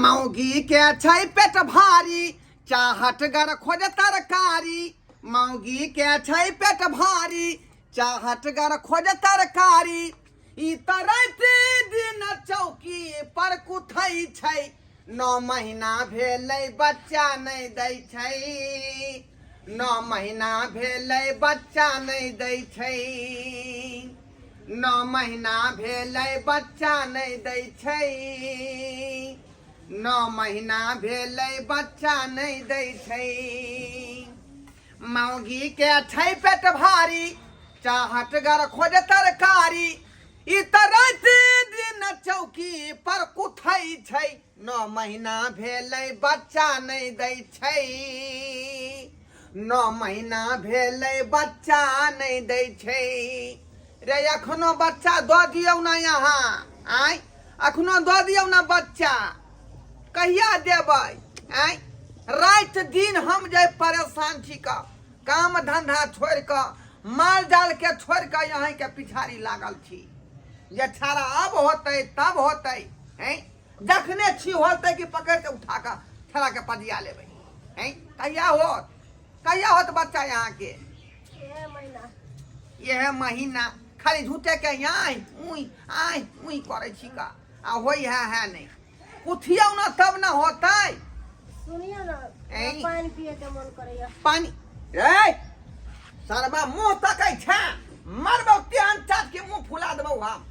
मौगी के छै पेट भारी चाहटगर खोज तरकारी मौगी के छै पेट भारी चाहटगर खोज तरकारी ई तऽ राति दिन चौकी पर कुथै छै 9 महीना भेलै बच्चा नहि दै छै 9 महीना भेलै बच्चा नहि दै छै 9 महीना भेलै बच्चा नहि दै छै 9 महीना भेलै बच्चा नहि दै छै मौगी के छै पेट भारी चाहटगर खोज तरकारी ई तऽ राति दिन चौकी पर कुथै छै 9 महीना भेलै बच्चा नहि दै छै 9 महीना भेलै बच्चा नहि दै छै रे एखनो बच्चा दऽ दियौ ने यहाँ आँय एखनो दऽ दियौ ने बच्चा कहिया देबै आँय राति दिन हम जे परेशान छी कऽ काम धंधा छोड़ि कऽ माल जाल के छोड़ि कऽ यहींके पिछाड़ी लागल छी जे छाड़ा अब होतै तब होतै हैं जखने छी होतै कि पकड़ के उठा कऽ छाड़ा के पजिया लेबै हैं कहिया होत कहिया होत बच्चा यहाँ के इहे महीना यह महीना खाली झूठे के आय उई आय उई करै छी का आ होई है है नहीं उठियौ ना तब ना होतै सुनियो ना ऐं। पानि पिए के मन करैया पानी रे सरबा मुंह तकै छै मरबौ तेहन चाट के मुंह फुला देबौ हम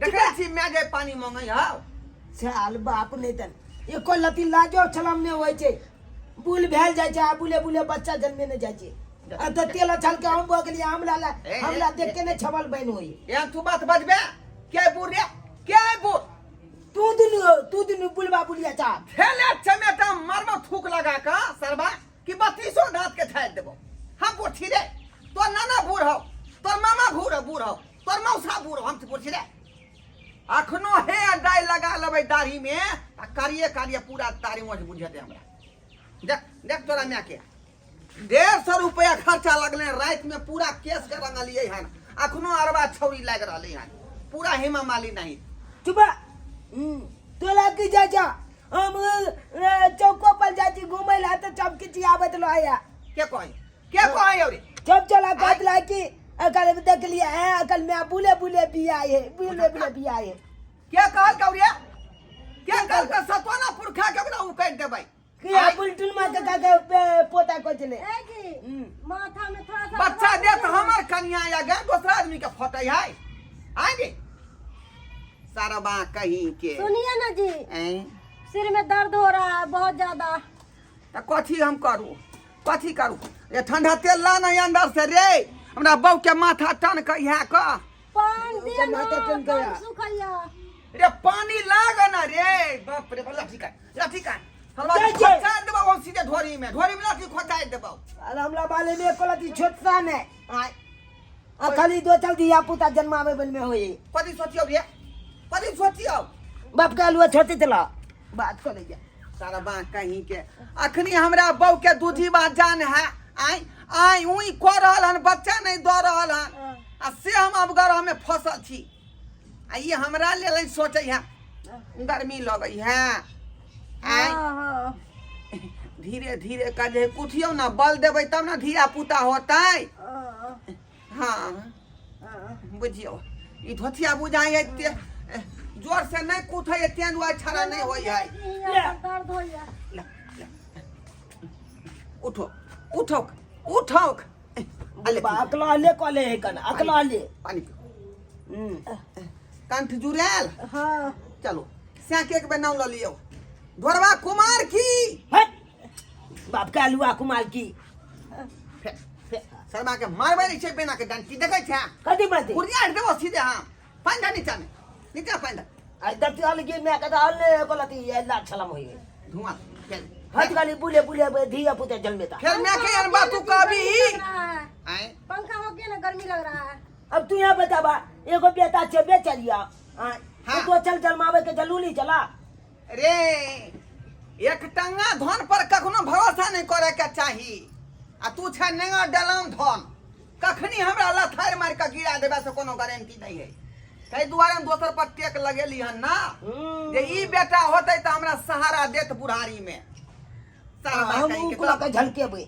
देखै छी मैं जे पानी मंगै हौ साल बाप नहि तन एको लती लाजो छलम नहि होइ छै बुल भेल जाइ छै आ बुले बुले बच्चा जन्मे नहि जाइ छै आ तऽ तेल अछल के हम भऽ गेलियै हमरा ला ए, हमरा ए, देख के नहि छबल बनि होइ एहन तू बात बजबे के बूढ़ रे के बूढ़ तू दुनू बुलबा बुलिया चा खेले चमेटा मरबो थूक लगा का सरबा कि बत्तीसो दांत के छाड़ि देबो हम बूढ़ छी रे तोर नाना बूढ़ हौ तोर मामा बूढ़ हौ बूढ़ हौ तोर मौसा बूढ़ हौ हम बूढ़ छी रे अखनो हे डाई लगा लेबै दाढ़ी में आ करिए करिए पूरा दाढ़ी मोछ बुझेतै हमरा देख देख तोरा माय के 150 रुपया खर्चा लगलै राति में पूरा केस के रंगलियै हन अखनो अरबा छौरी लागि रहलै हन पूरा हेमा माली नहीं चुप तोला की जाइ छ हम चौको पर जाइ छी घुमै ला तऽ सब किछु आबैत रहैया के कहै के कहै औरे जब चला कहत रहा कि अकल देख लिया है अकल में बुले बुले बिया है बुले बुले बिया है के कहल गौरिया के कहल के सतवाना पुरखा के ओकरा उकैट देबै कि आ बुलटुल माँ के का के पोता को चले ए जी माथा में थोड़ा सा बच्चा दे तो हमर कन्या या गे दोसरा आदमी के फटै है आइ गे सरबा कहीं के सुनिए ना जी ऐं सिर में दर्द हो रहा है बहुत ज्यादा तऽ कथी हम करू कथी करू ये ठंडा तेल ला नहीं अंदर से रे हमरा बहू के माथा टन के इएह कह पान दिया ना माथा टन दम गया। सुखैया रे पानी लाग ना रे बाप रे लाठी काट लाठी काट हलवा जाइ छै। खोचा देबौ हम सीधे ढोरी में ढोरी में लाठी खोचा देबौ अरे हमरा बाले में एको लती छोटसा ने आय आ खाली दो चल दिया पुता जन्मावे बल में होई कथी सोचियौ रे कथी सोचियौ बाप के आलुआ छोटे चला बात करे जा सारा बा कहीं के अखनी हमरा बहू के दूधी बा जान है आय आय उई कऽ रहल हन बच्चा नहीं दऽ रहल हन आ से हम अब गरह में फसल छी आ ई हमरा लेल नहीं सोचै है गर्मी लगै है आय हाँ हाँ धीरे धीरे का जे कुथियौ ना बल देबै तब ना धिया पुता होतै हाँ हाँ हाँ बुझियौ ई धोतिया बुझाइ है ते जोर से नहीं कूथै है तें दुआरे छड़ा नहीं होइ है यहाँ पर दर्द होइया ला, ला। उठो उठो उठो अले बा अकला ले कले है कन अकला ले पानी पियो हम्म। कंठ जुड़ायल हाँ चलो सैके एक बेर नाम लऽ लियौ ढोरबा कुमार की हट बाप के आलुआ कुमार की फे फे शर्मा के मारबै नहि छै बेना के डंटी देखै छै कथी बात कुरिया देबो सीधे हम पानि धर नीचा में नीचा पानि धर आई दत्ती अल गे मैं कदा अल गलती ये ला छलम होई धुआं फेर हट गाली बुले बुले धिया पुता जन्मेता फेर मैं के अनबा तू कभी लग रहा है आए पंखा हो गया ना गर्मी लग रहा है अब तू यहाँ बताबा एगो बेटा छे बेचलिया हाँ। हाँ तो चल जन्मावे के जलूली चला रे एक टंगा धन पर कखनो भरोसा नहीं करे के चाही आ तू छै नेंगा डलाम धन कखनी हमरा लथारि मारि के गिरा देबे से कोनो गारंटी नहीं है ताहि दुआरे हम दोसर पर टेक लगेली हन ना जे ई बेटा होतै तऽ हमरा सहारा देत बुढ़ारी में। सारा हम कहीं के उकला के झलकेबै।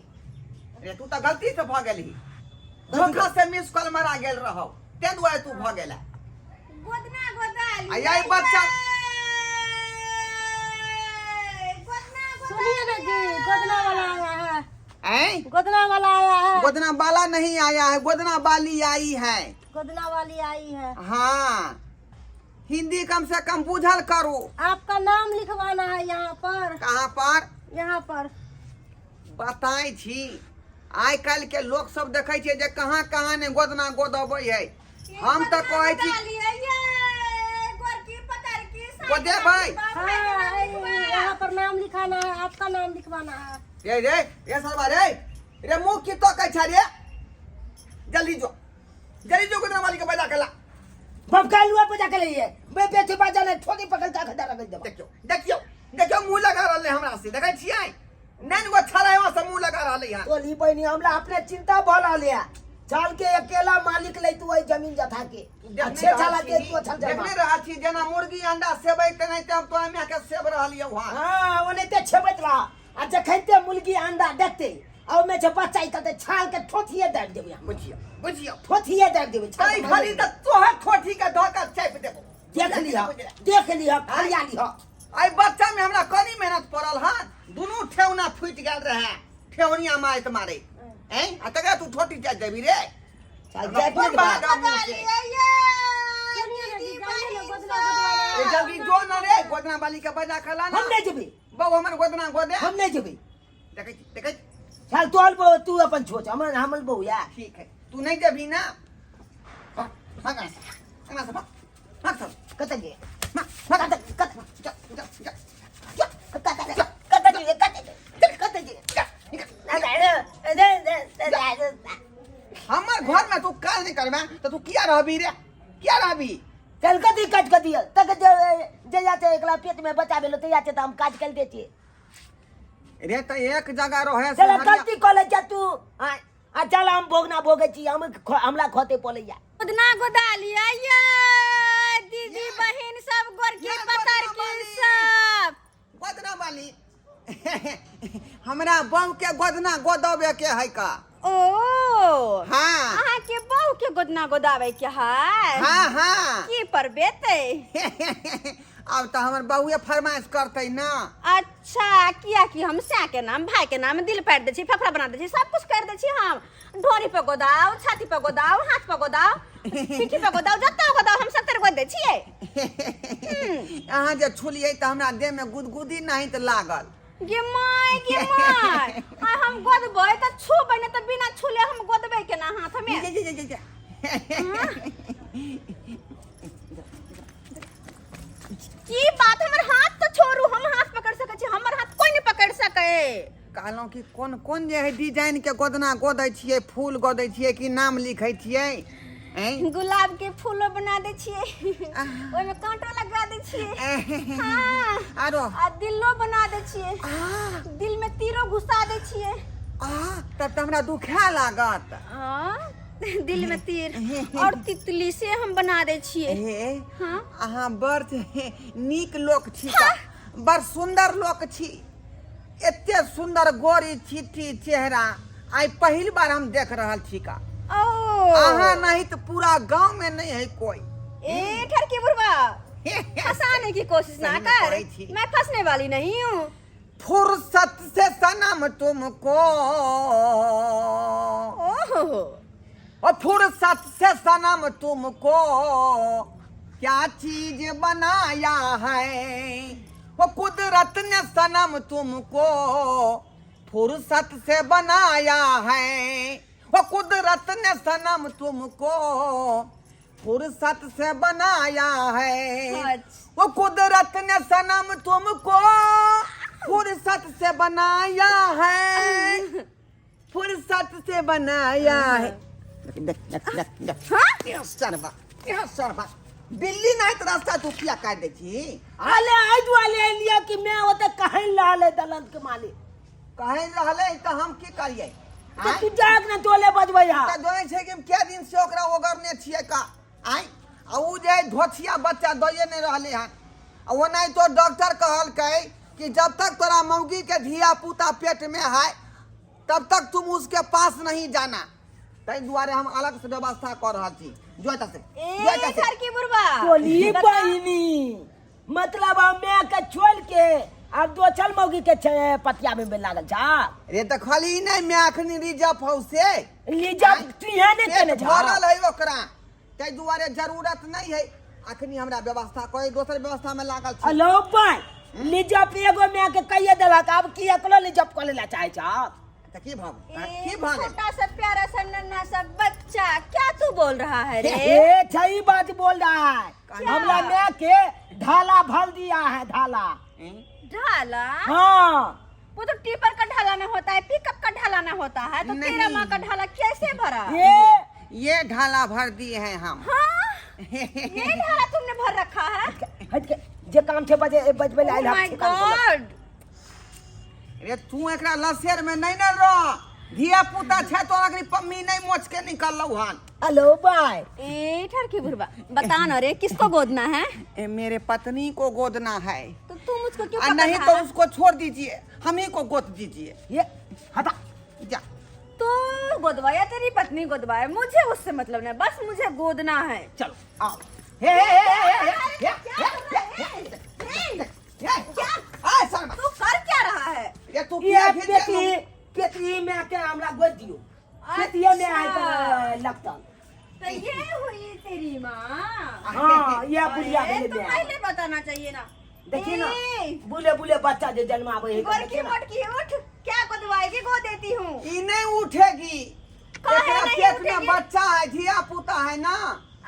रे तू तऽ गलती से भऽ गेलही, धोखा से मिस कॉल मारा गेल रहौ, ताहि दुआरे तू भऽ गेला। गोदना गोदाली आ यही बच्चा सुनिए ना जी, गोदना वाला आया है। ऐं? गोदना वाला आया है। गोदना वाला नहीं आया है, गोदना वाली आई है। गोदना वाली आई है। हाँ, हिंदी कम से कम बुझल करू। आपका नाम लिखवाना है यहाँ पर। कहाँ पर? यहाँ पर। बताइ छी, आइ काल्हि के लोक सब देखै छै जे कहाँ कहाँ ने गोदना गोदबै है। हम तऽ कहै छी गोदेबै। हाँ, यहाँ पर नाम लिखाना है, आपका नाम लिखवाना है। रे रे रे सरबा रे रे, मुँह की तकै छै रे? जल्दी जो, जल्दी जो, गोदना वाली के बजा के ला। बाप का लुआ बजा के लइए बे बेटी बाजा ने ठोकी पकड़ के खदा रख देबा। देखियो देखियो देखियो, मुँह लगा रहलै हमरा से। देखै छियै, नैन गो छड़ाइ से मुँह लगा रहलै हन। तोली बहिनी, हमरा अपने चिंता भऽ रहल है। चल के अकेला मालिक ले तू जमीन जथा के अच्छे चला के तू अच्छा देखने रहल छी जेना मुर्गी अंडा सेबै तेनाहिते हम तोरा माय के सेब रहलियौ हन। हाँ, ओनाहिते छेबैत रह आ जखनते मुर्गी अंडा देतै आ ओहिमे जे बच्चा निकलतै, छाल के ठोथिए दाबि देबै हम। बुझियौ बुझियौ, ठोथिए दाबि देबै छाल तै के। घड़ी तऽ तोहर ठोठी के धऽ के चापि देबौ। देख लिह, देख लिह, खरिया लिह। एहि बच्चा में हमरा कनी मेहनत पड़ल हन, दुनू ठेहुना फूटि गेल रहे ठेहुनिया मारैत मारैत। ऐं, आ तकरा तू ठोटी चापि देबी रे? चल जाय कोन बात मुँह से? सुनिए ना जी, जाइए ना गोदना गोदवाने। ए जल्दी जो न रे, गोदना वाली के बजा के ला ना। हम नहीं जेबै। बौ हमर गोदना गोदे। हम नहीं जेबै। देखै छी देखै छी। चल तोहर बहू, तू अपन छोच, हमर हमर बहू या। ठीक है, तू नहीं जेबही ना? भाग भाग यहाँ से, यहाँ से भाग भाग सब। कतऽ जे भाग भाग, कतऽ कतऽ जा जा जा। कतऽ कतऽ जे कतऽ कतऽ जे जा, निकल। हमर घर में तू काज नहीं करबे तऽ तू किया रहबी रे, किया रहबी? चल कथी काज कऽ दिअ तक जे जहिया छै एकला पेट में बच्चा भेलो तहिया छै तऽ हम काज कर दै छियै। रे तऽ एक जगह रहे से चल हरिया- गलती कऽ लै छै तू आ चल हम भोगना भोगै छी, हम हमरा खते पड़ैया। गोदना गोदाली आइए दीदी बहिन सब, गोरकी ये पतर गोदना की वाली। सब गोदना वाली, हमरा बहू के गोदना गोदबे के है का। ओ हाँ, अहाँ के बहू के गोदना गोदावे के है? हाँ हाँ। की पर बेते? आब तऽ हमर बहुए फरमाइश करतै ना। अच्छा, किया कि हम सै के नाम भाई के नाम दिल पारि दै छी, फेफड़ा बना दै छी, सब कुछ कर दै छी हम। ढोरी पर गोदाओ, छाती पर गोदाओ, हाथ पर गोदाओ, पीठी पर गोदाओ, जतऽ गोदाओ हम सब तर गोद दै छियै। अहाँ जे छुलियै तऽ हमरा देह में गुदगुदी नहीं तऽ लागल। गे my गे my, आ हम गोदबै तऽ छूबै ने तऽ बिना छूले हम गोदबै केना हाथ में? जे जे जे जे। की बात, हमर हाथ तऽ छोड़ू, हम हाथ पकड़ सकै छी, हमर हाथ कोई नहीं पकड़ सकै। कहलहुँ कि कोन कोन जे है डिजाइन के गोदना गोदै छियै, फूल गोदै छियै कि नाम लिखै छियै? ऐं? गुलाब के फूलो बना दै छियै, ओहिमे कांटो लगा दै छियै। हाँ। आरो? आ दिलो बना दै छियै, आ दिल में तीरो घुसा दै छियै। आ तब तऽ हमरा दुखा लागत। हाँ, दिल में तीर और तितली से हम बना दै छियै। हे हाँ। अहाँ बड़ नीक लोक छी तऽ, बड़ सुन्दर लोक छी। एते सुन्दर गोरी छिट्टी चेहरा आइ पहिल बार हम देख रहल छी का। ओ अहाँ नहीं तो पूरा गांव में नहीं है कोई। ए ठरकी बुढ़वा, फंसाने की कोशिश ना सही में कर, करै छी। मैं फंसने वाली नहीं हूँ। फुर्सत से सनम तुमको, ओहो, ओ फुर्सत से सनम तुमको क्या चीज बनाया है, वो कुदरत ने सनम तुमको फुर्सत से बनाया है, वो कुदरत ने सनम तुमको फुर्सत से बनाया है। अच्छा। वो कुदरत ने सनम तुमको फुर्सत से बनाया है, फुर्सत से बनाया है। देख देख देख देख। हाँ? सरबा सरबा, बिल्ली नहीं तो रास्ता तू किया काट दै छी? आले आइ दुआले एलियै कि मैं ओते कहीं रहले दलन के मालिक। कहीं रहले तऽ हम की करियै? तऽ तू जाग ने तोले बजबै हा। तऽ जोनै छै कि हम कै दिन से ओकरा ओगरने छियै का। आँय, आ उ जे धोछिया बच्चा दइए नहि रहलै हन। आ ओनाहितो डॉक्टर कहलकै कि जब तक तोरा मौगी के धिया पुता पेट में है तब तक तुम उसके पास नहीं जाना। ताहि दुआरे हम अलग से व्यवस्था कऽ रहल छी। जो एतऽ से, जो ए एतऽ से। ठरकी बुढ़वा, टोली बता। बहिनी मतलब हम माय के छोड़ के आब दोसर मौगी के पतिया में लागल छा। रे तऽ खाली नहि माय अखनी रिजर्व हौ से। रिजर्व तू यहाँ नहि पेट केने छा। भरल है ओकरा, ताहि दुआरे जरूरत नहीं है अखनी हमरा व्यवस्था कोई दोसर व्यवस्था में लागल छी। हेलो भाई, रिजर्व एगो माय के कहिए देलक, आब की एकलो रिजर्व कऽ लेला चाहे छा? तऽ की भऽ गेल? ए, की भऽ गेल? छोटा सा प्यारा सा नन्हा सा बच्चा क्या तू बोल रहा है रे? ए सही बात बोल रहा है। क्या? हमरा माय के ढाला भर दिया है, ढाला। ढाला? हाँ। वो तो टीपर का ढाला ना होता है, पिकअप का ढाला ना होता है, तो नहीं। तेरा माँ का ढाला कैसे भरा? ये ढाला भर दिए हैं हम। हाँ? ये ढाला तुमने भर रखा है? हट के जे काम छे बजे बजबे ले Oh आइल my हम से काम करलक। God! रे तू एकरा लसेर में नहीं न रह, धिया पुता छे तो अखनी पम्मी नहीं मोच के निकललौ हन। हेलो भाई। ए ठरकी बुढ़वा, बता ना रे किसको गोदना है? ए, मेरे पत्नी को गोदना है। तो तू मुझको क्यों आ पकड़ नहीं रहा तो है? उसको छोड़ दीजिए, हम ही को गोद दीजिए। ये हटा जा। तू गोदवाया तेरी पत्नी गोदवाए, मुझे उससे मतलब नहीं, बस मुझे गोदना है। चलो आओ। हे, हे, हे, हे, हे, हे, हे, हे, हे, हे, क्या? आ, शर्मा। तू कर क्या रहा है? ये तू ये किया फिर पेटी, क्या? पेटी में के हमरा गोद दियो। पेटिए में आए अच्छा। तो लगता। तो ये हुई तेरी माँ। हाँ, ये बुढ़िया अरे, भेलै तो माय। पहले बताना चाहिए ना। देखिए ना, ए, बुले बुले बच्चा जे जन्माबै है, गोरकी देखिए ना। मोटकी उठ, क्या गोदवाएगी? गोद देती हूँ। ई नहीं उठेगी। काहे एकरा नहीं पेट में उठेगी? बच्चा है, धिया पुता है ना।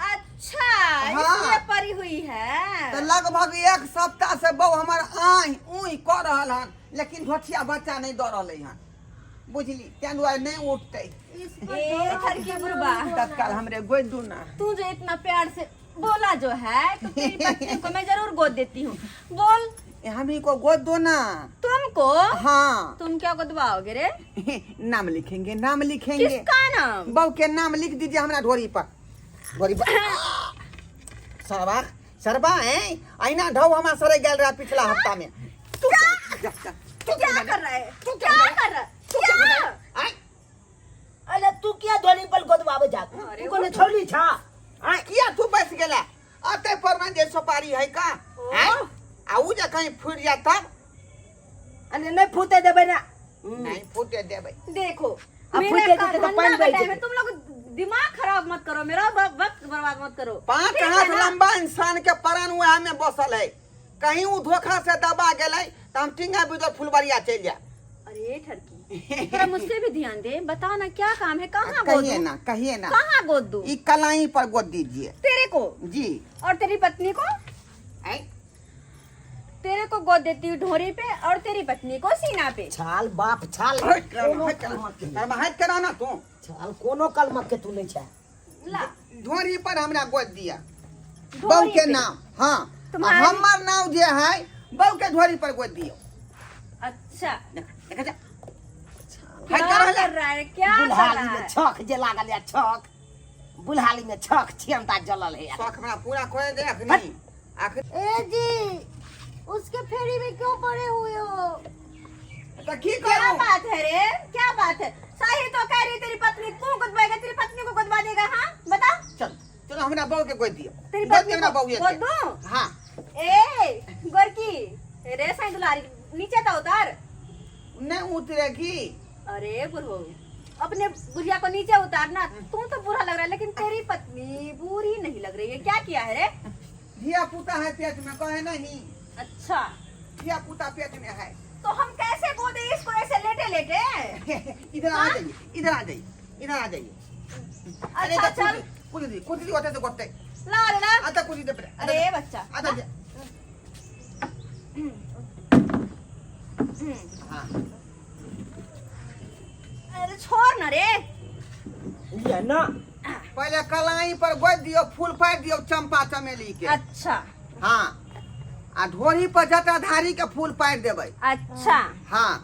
अच्छा, हाँ। इसलिए परी हुई है। तो लगभग एक सप्ताह से बहू हमर आहि ऊहि कऽ रहल हन, लेकिन धोथिया बच्चा नहीं दऽ रहलै हन, बुझली? तें दुआरे नहीं उठतै। ए ठरकी बुढ़वा, तत्काल हमरे गोद दू ना। तू जो इतना प्यार से बोला जो है, तो तेरी पत्नी को मैं जरूर गोद देती हूँ। बोल। ए, हम ही को गोद दो ना। तुमको? हाँ। तुम क्या गोदवाओगे रे? नाम लिखेंगे, नाम लिखेंगे। किसका नाम? बहू के नाम लिख दीजिए हमरा ढोरी पर। ढोरी पर। सरवा, सरवा, है? ऐना ढौ हमरा सरे गेल रहा पिछला हफ्ता में। तू क्या? जा, जा। तू क्या जा, कर रहा है? तू क्या कर रहा है? तू क्या क्या? कर रहा है? आय। अरे तू किया ढोली पर गोदवाबे जा? अरे तू कोनो वो- छौली छा? आय, किया तू बस गेला? अते पर में जे सुपारी है का? ओ। आय? आ उ जे कहीं फूट जा तब? अरे नहीं फूटे देबै ना। नहीं फूटे देबै। देखो, अब मेरा फूटे देते तो धंधा पानी का बह टाइम है, जेतै। तुम लोग दिमाग खराब मत करो, मेरा वक्त बर्बाद मत करो। 5 ठीक है हाथ ना? लंबा इंसान के प्राण वएह में बसल है, कहीं उ धोखा से दबा गेलै त हम टिंगा बिदर फुलबरिया चलि जायब। अरे ठरकी, थोड़ा मुझसे भी ध्यान दे, बता ना क्या काम है, कहाँ गोद कहिए दूं? ना, कहिए ना। कहाँ गोद दूं? ई कलाई पर गोद दीजिए। तेरे को? जी। और तेरी पत्नी को? ऐ? तेरे को गोद देती हूँ ढोरी पे और तेरी पत्नी को सीना पे। छाल बाप छाल। हट कर, कोनो हट कर। कलमक के अरे हट कर ना तू। छाल कोनो कलमक के तू नहीं छा। ला। ढोरी पर हमरा गोद दिया। ढोरी बहू के पे। नाम। हाँ। तुम्हारी- हमर नाम जे है बहू के ढोरी पर गोद दियो। अच्छा। देख, देख जा। क्या हट कर, कर रहा है? क्या कर बुल्हाली रहा में है? छक जे लागल या छक। बुल्हाली में छक छियंता जलल है यार। शौक हमरा पूरा खोए दे अखनी। आखिर ए जी, उसके फेरी में क्यों पड़े हुए हो? तो की क्या करूं? बात है रे, क्या बात है? सही तो कह रही तेरी पत्नी, तू गुदवाएगा तेरी पत्नी को गुदवा देगा? हाँ बता। चल चलो हमरा बहू के गोद दियो। तेरी गोद पत्नी दियो हमरा को बहू के। गोद दूं? हाँ। ए गोरकी रे साईं दुलारी, नीचे तो उतार। नहीं उतरेगी। अरे बुढ़ो, अपने बुढ़िया को नीचे उतारना। तू तो बुरा लग रहा है लेकिन तेरी पत्नी बुरी नहीं लग रही है। क्या किया है रे? धिया पुता है पेट में, कहे नहीं। अच्छा। धिया पुता पेट में है। तो हम कैसे गोदे इसको ऐसे लेटे लेटे? इधर आ जाइए, इधर आ जाइए, इधर आ जाइए। अरे अच्छा, इधर चल। कुछ दी, कुछ दी होते तो गोते। ला रे ला। आता कुछ दे पर। अरे बच्चा। आता दे। हाँ। अरे छोड़ ना रे। ये ना। पहले कलाई पर गोद दियो, फूल पाड़ दियो चंपा चमेली के। अच्छा। हाँ। आ ढोरी पर जटाधारी के फूल पाड़ देबै। अच्छा। हाँ।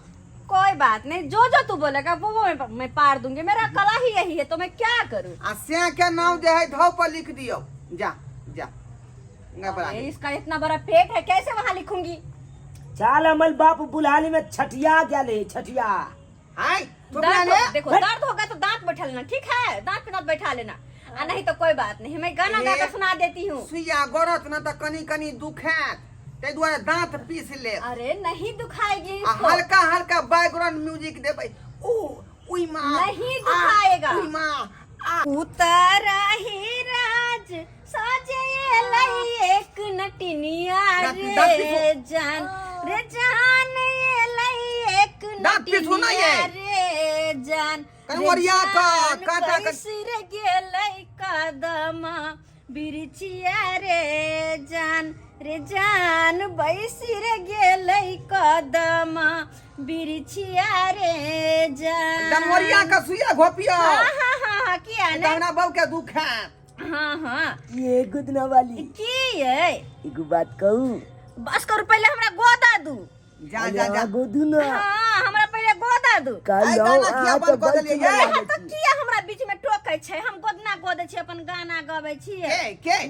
कोई बात नहीं, जो जो तू बोलेगा वो वो मैं पार दूंगी। मेरा कला ही यही है तो मैं क्या करूं? आ से के नाम जे है धौ पर लिख दियो। जा घबरा अरे, गेल। इसका इतना बड़ा पेट है कैसे वहाँ लिखूंगी? चाल अमल बाप बुलाली में छठिया गेले छठिया। हाय चुप दर्द रह। देखो दर्द होगा तो दांत बैठा लेना, ठीक है? दांत पे दांत बैठा लेना, आ नहीं तो कोई बात नहीं, मैं गाना गा ए। कर सुना देती हूँ। सुइया गड़त न तऽ कनी कनी दुखात, ताहि दुआरे दांत पीस ले। अरे नहीं दुखाएगी आ इसको। हल्का हल्का बैकग्राउंड म्यूजिक देबै, ओ उई माँ नहीं आ, दुखाएगा। उई माँ आ। उतारा ही राज साजे लई एक नटिनिया दांत रे दांत पीसो। जान रे जान ये लई एक दांत पीसो ना नटिनिया ये। रे जान कनी रे ओरिया क, जान, काटा क- कैसे रे गेलै कदमा बिरछिया रे जान रे जान बैसी रे गेलै कदमा बिरछिया रे जान। डंगोरिया के सुइया घोपियो। हाँ हाँ हाँ हाँ, किया तऽ ने हमरा बहू के दुखात। हाँ हाँ। ये गुदना वाली। की ये? एगो बात कहू? बस करू, पहले हमरा गोदा दू। जा जा जा। गोदू ना। हाँ, हमरा पहले गोदा दू। आइ कहलहुँ गाना किया अहाँ बंद तऽ कऽ बड़ देलियै? सुन्दर ये? लागै तऽ छी। किया हमरा बीच में टोकै छै? हम गोदना गोदै छी, अपन गाना गबै छियै। के ई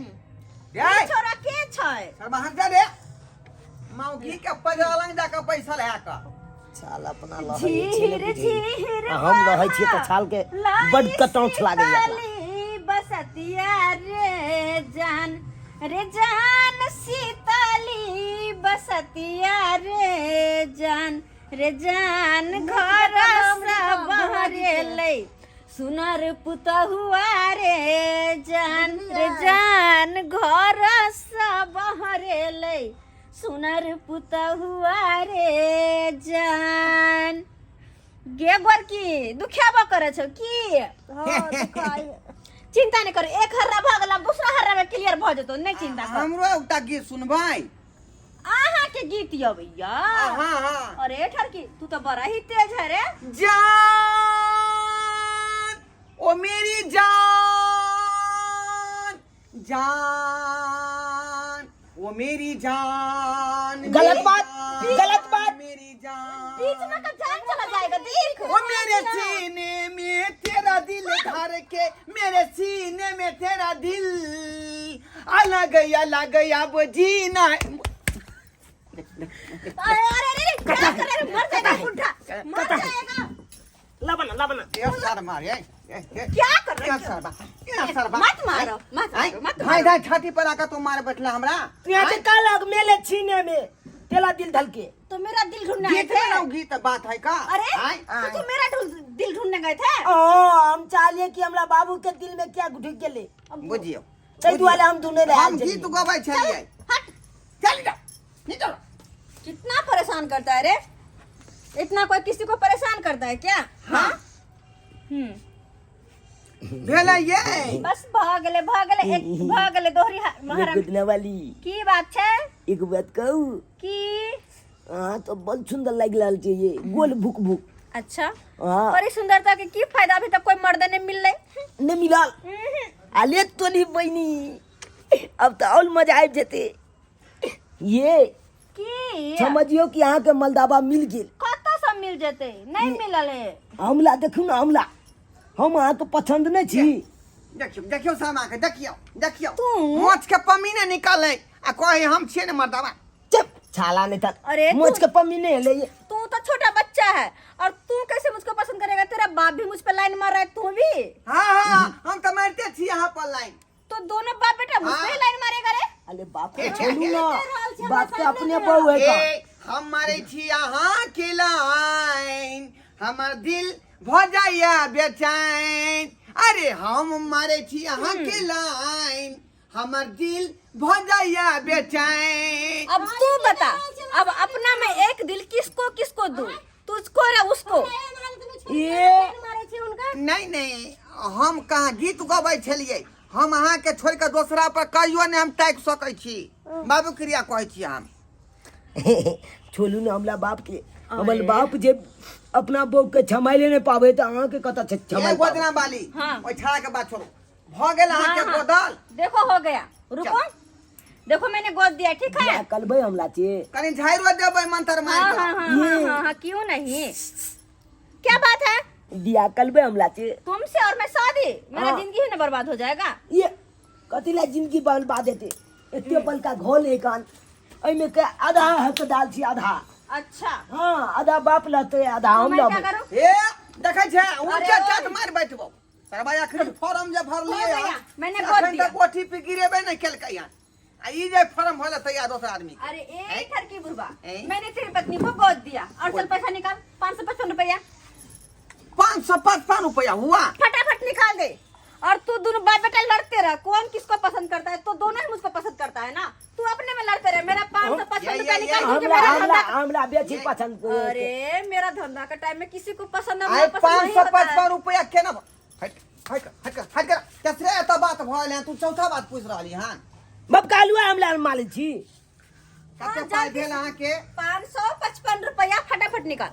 रे छोरा के छै? शर्मा हट जा रे, मौगी के पजरा लग जाके पैसा लए कऽ छाल अपना लहै छै ने झीर बुझी। झीर आ हम रहै छियै तऽ छाल के बड्ड कटौछ लागैया अपना। शीतली बसतिया रे जान रे जान शीतली बसतिया रे जान रे जान घर से बहरेलै सुनर पुतहुआ रे जान रे जान घर से बहरेलै सुनर पुतहुआ रे जान। गे गोरकी, दुखियाबो करे छौ की? हाँ, दुखाइ। चिंता नहीं करू, एक हर्रा भऽ गेल, आब दूसरा हर्रा में क्लियर भऽ जेतौ, नहीं चिंता कर। हमरो एकटा गीत सुनबै? अहाँ के गीत अबैया? हाँ हाँ। अरे ठरकी, तू तो बड़ा ही तेज है रे। जान ओ मेरी जान जान ओ मेरी जान, गलत मेरी बात, जान, गलत बात। मेरी जान। बीच में का जान चला जाएगा, देख। ओ मेरे सीने में तेरा दिल धर के, मेरे सीने में तेरा दिल अलग अलग अब जीना है। अरे अरे अरे, क्या कर रहे हो? मर जाएगा बुढ़ा, मर जाएगा। लबना लबना। ये शर्मा रे, ए, ए, क्या कर रहे क्या हो? शर्मा, क्या शर्मा? मत मारो, मत मारो, मत भाई मारो। भाई, छाती पर आकर तू मार बैठला हमरा। तू यहाँ से का लग मेले छीने में तेला दिल धलके। तो मेरा दिल ढूंढने आए गीत थे में ना गीत बात है का? अरे आय, तो आय। तू मेरा दिल ढूंढने गए थे? ओ हम चाहलिए कि हमरा बाबू के दिल में क्या ढुक गेले। बुझियो। ताहि दुआरे हम ढूंढे रहे हम आयल गीत छलियै। गबै छलियै। हट। चल जा, निकल। कितना परेशान करता है रे, इतना कोई किसी को परेशान करता है क्या? हाँ। हम्म। भेलै ये। बस भऽ गेलै, भऽ गेलै, एक भऽ गेलै दोहरी ये महाराज। गुदना वाली। की बात छै? एगो बात कहू? की? अहाँ तो बड़ सुंदर लागि रहल छै ये गोल भुक भुक। अच्छा। हाँ। और इस सुंदरता के की फायदा, अभी तक कोई मर्द नहीं मिललै। नहि मिलल? आले तोनी बहिनी, अब तऽ और मजा आबि जेतै ये। की? समझियो कि अहाँके मलदाबा मिल गेल। कतऽ से मिल जेतै? नहीं मिलल है। हमला देखू ने, हमला हम अहाँके पसंद नहि छी। देखियौ देखियौ सामा के, देखियौ देखियौ। तू? मोछ के पमी ने निकलै आ कहे हम छियै ने मर्दाबा। चुप छाला नहीं था। अरे तू- मोच के पम्मी नहीं ले ये। तू तो छोटा बच्चा है और तू कैसे मुझको पसंद करेगा? तेरा बाप भी मुझ पे लाइन मार रहा है, तू भी। हाँ हाँ, हम तऽ मारिते छी यहाँ पर लाइन। तो दोनों बाप बेटा मुझ पे ही हाँ। लाइन मारेगा रे। अरे बाप के छोड़ू ना, रहल छी, हमरा बाप के सामने अपने के बहु है का। ए, हम मारै छी अहाँ के लाइन, हमर दिल भऽ जाइया बेचैन। अरे हम मारै छी अहाँ के लाइन, हमर दिल भऽ जाइया बेचैन। अब तू बता, अब अपना में एक दिल किसको किसको दूं, तुझको या उसको? ये मारै छी हुनका। नहीं नहीं, हम कहाँ गीत गबै छलियै? हम अहाँके छोड़ि कऽ दोसरा पर कहियो नहि हम ताकि सकै छी, बाबू क्रिया कहै छी हम। छोड़ू ना हमला बाप के, हमर बाप जे अपना बहू के छमाइले नहीं पावे तऽ अहाँके कतऽ छै ए छमाइल पाबै? गोदना बाली। हाँ। ओहि छाड़ा के बात छोड़ू, भऽ गेल अहाँके हाँ, हाँ। गोदल? देखो हो गया, रुको, देखो मैंने गोद दिया, ठीक है? बियाह करबै हमला छे। कनि झाड़ियो देबै मंत्र हाँ मारि हाँ कऽ। हाँ हाँ हाँ हाँ, क्यों नहीं, क्या बात है? बियाह करबै हमला छे। तुमसे और मैं शादी, मेरा हाँ। जिंदगी ही ना बर्बाद हो जाएगा। ये कथी ला जिंदगी बर्बाद हेतै? एते बड़का घोल एक आन एहिमे के आधा हकदार छी आधा। अच्छा। हाँ, आधा बाप लहते, आधा तो हम मैं क्या लहबै। करूं? ए, देखै छै ऊँचे अरे चाट मारि बैठबौ सरबा। अखन फॉर्म जे भरलियै हो गया, हन, मैंने से गोद अखन दिया। तक ओटीपी गिरेबे नहि केलकै हन आ ई जे फॉर्म भरल तैयार दोसर आदमी के। अरे एक घर की बुढ़वा, ए? मैंने तेरी पत्नी को गोद दिया और चल पैसा निकाल, 555 रुपया। 555 रुपया हुआ? फटाफट निकाल दे और तू दोनों बाप बेटा लड़ते रह, कौन किसको पसंद करता है। तो दोनों ही मुझको पसंद करता है ना, तू अपने में लड़ते रहे। मेरा 555 रुपया निकाल, क्योंकि हमरा मेरा हमरा धंधा हमरा बेसी पसंद। अरे मेरा धंधा का टाइम में किसी को पसंद और आइ नापसंद पाँच नहीं सौ होता है। पचपन रुपया केना हट हट हट हट कर। तेसरे एतऽ बात भऽ गेल हन, तू चौथा बात पूछि रहली हन। बाप कालुआ हमरा मालिक छी। कते हाँ, पाइ जल्दी भेल अहाँके? 555 रुपया फटाफट निकाल,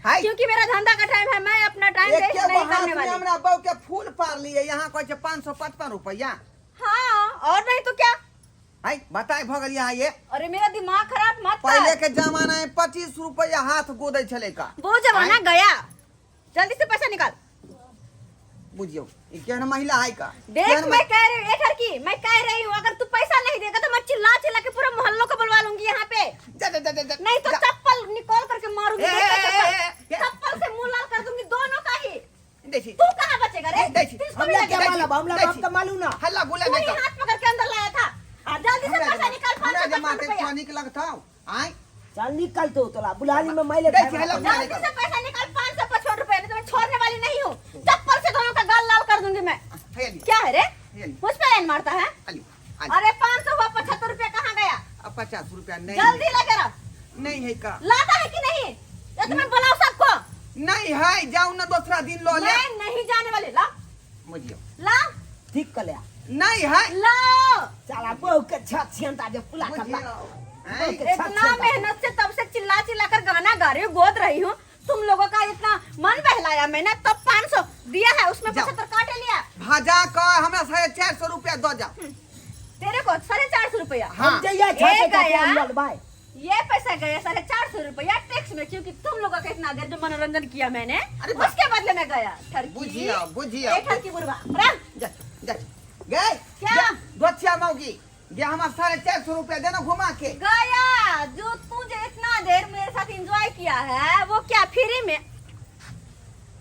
हाय, क्योंकि मेरा धंधा का टाइम है, मैं अपना टाइम वेस्ट एके गो नहीं हाथ करने में वाली। हमरा बहू के फूल पारलियै, यहाँ कहै छै 555 रुपया। हाँ, और नहीं तो क्या? हाय, बताय भऽ गेल यहाँ ये। अरे मेरा दिमाग खराब मत पहिले कर। के जमाना में 25 रुपया हाथ गोदै छलै का। वो जमाना गया, जल्दी से पैसा निकाल। बुझियौ ई केहन महिला है का। देख, केहन मैं कह रही हूँ, एक लड़की मैं कह रही हूँ, अगर तू पैसा नहीं देगा तो मैं चिल्ला चिल्ला के पूरे मोहल्लों को बुलवा लूंगी यहाँ पे। जा जा जा जा जा, नहीं तो जा। चप्पल निकाल करके मारूंगी। ए, ए, देखो ए, चप्पल। ए, ए, ए। चप्पल से मुंह लाल कर दूंगी दोनों का ही। देखी। तू कहाँ बचेगा रे? देखी। तुझको भी हमरा क्या लगेगा। मालूम? हमरा बाप का मालूम ना। हल्ला गुल्ला तू नहीं ही कर। हाथ पकड़ के अंदर लाया था। जल्दी से पैसा निकाल, पाँच हमरा सौ जे पचपन मारते रुपया। तो निक लगतौ आय। चल निकल तो तोला बुलाली में माइले। देखी, हल्ला गुल्ला नहीं जल्दी कर। से पैसा निकाल, 555 रुपया, नहीं तो मैं छोड़ने वाली नहीं हूँ। चप्पल से दोनों का गाल लाल कर दूंगी मैं। हे लियो। क्या है रे? हे लियो। मुझ पे लाइन मारता है? आलियो, आलियो। अरे 500 हुआ, 75 रुपया कहाँ गया? अब 50 रुपया नहीं। जल्दी लेकर आ। नहीं है का? लाता है कि नहीं? ये तो मैं बुलाऊं सबको? नहीं है, जाऊ ना दूसरा दिन लो ले। मैं नहीं जाने वाली। ला। बुझियो। ला। ठीक कर लिया। नहीं है। ला। चला बहु के छत छियंता जे पुला करला। बुझियो आय, इतना मेहनत से तब से चिल्ला चिल्ला कर गाना गा रही हूँ, गोद रही हूँ, तुम लोगों का इतना मन बहलाया मैंने, तब 500 दिया है, उसमें जाओ। 75 काटे लिया। भाजा का हमरा 450 रुपया दो जाओ। तेरे को 450 रुपया? हाँ। हम जइया ए छत के गया। हम लड़बाई। ये पैसा गया 450 रुपया टैक्स में, क्योंकि तुम लोगों का इतना देर जो मनोरंजन किया मैंने, अरे वाह। उसके बदले में गया ठरकी। बुझिया, बुझिया। ए ठरकी बुढ़वा, रख। जा जा गए। क्या? दोचिया मौगी गे, हमरा 450 रुपया देना घुमा के। गया जो तू जो इतना देर मेरे साथ एंजॉय किया है वो क्या फ्री में?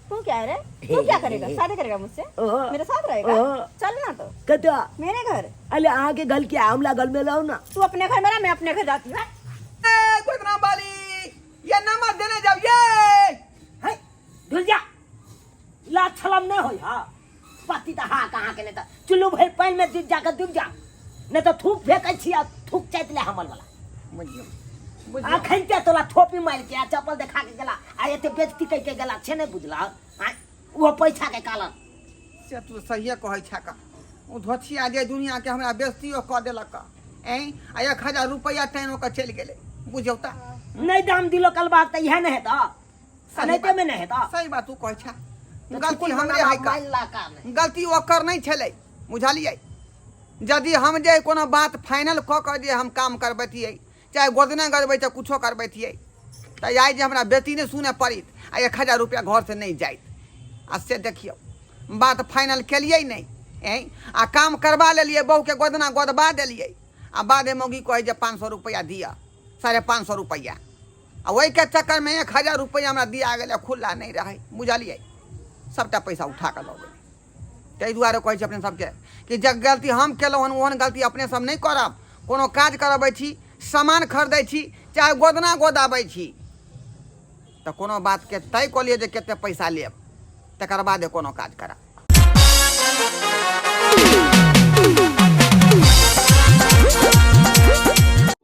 तू क्या है रे? तू क्या करेगा? शादी करेगा मुझसे? ओहो। मेरे साथ रहेगा? ओहो। चल ना तो। कतऽ? मेरे घर। अरे अहाँके घर के हमला घर में रहू ना। तू अपने घर में रह, मैं अपने घर जाती हूँ। ए गोदना वाली, ये नमक देने जाओ ये। है धुल जा ला छलम नहीं होई। हाँ पति तऽ हाँ कहाँ के नहीं तऽ चुल्लू भरि पानि में डूब जाके डूब जा, नहीं तऽ थूक फेंकै छी आ थूक चाटि ले हमर वाला। बुझियो, बुझियो। अखन ते तोला थोपी मारि के आ चप्पल देखा के गेला आ एते बेइज्जती कहि के गेला छे, नहीं बुझला? आँय, ओहो पैसा के कारण। से तू सहिए कहै छा का, ओ धोछिया जे दुनिया के हमरा बेइज्जतियो कऽ देलक ऐं आ 1000 रुपया टाइनो के चलि गेलै। बुझियौ तऽ। नहीं दाम दिलो कल बात तऽ इएह नहि हेतऽ। सही नहीं बात। में नहीं हेतऽ। सही बात तू कहै छा। तऽ गलती चुकुल हमरे है का। मारि ला का नहि। गलती ओकर नहि छलै, बुझलियै? यदि हम जे कोनो बात फाइनल कऽ कऽ जे हम काम करबैतियै, चाहे गोदना गड़बै चाहे कुछो करबैतियै, तऽ आइ जे हमरा बेटी नहि सुनय पड़ित आ 1000 रुपया घरसँ नहि जाइत। आ से देखियौ, बात फाइनल केलियै नहि ऐं आ काम करबा लेलियै, बहुके गोदना गोदबा देलियै आ बादे मौगी कहै जे 500 रुपया दिअ, 550 रुपया, आ ओहिके चक्करमे 1000 रुपया हमरा दिया गेलै। खुल्ला नहि रहै, बुझलियै? सभटा पैसा उठा कऽ लऽ गेलै। ताहि दुआरे कहै छी अपने सबके कि जे गलती हम केलहुँ हन ओहन गलती अपने सब नहि करब। कोनो काज करबै छी, सामान खरीदै छी, चाहे गोदना गोदाबै छी, तऽ कोनो बातके तय कऽ लिअ जे कतेक पैसा लेब, तकर बादे कोनो काज करब।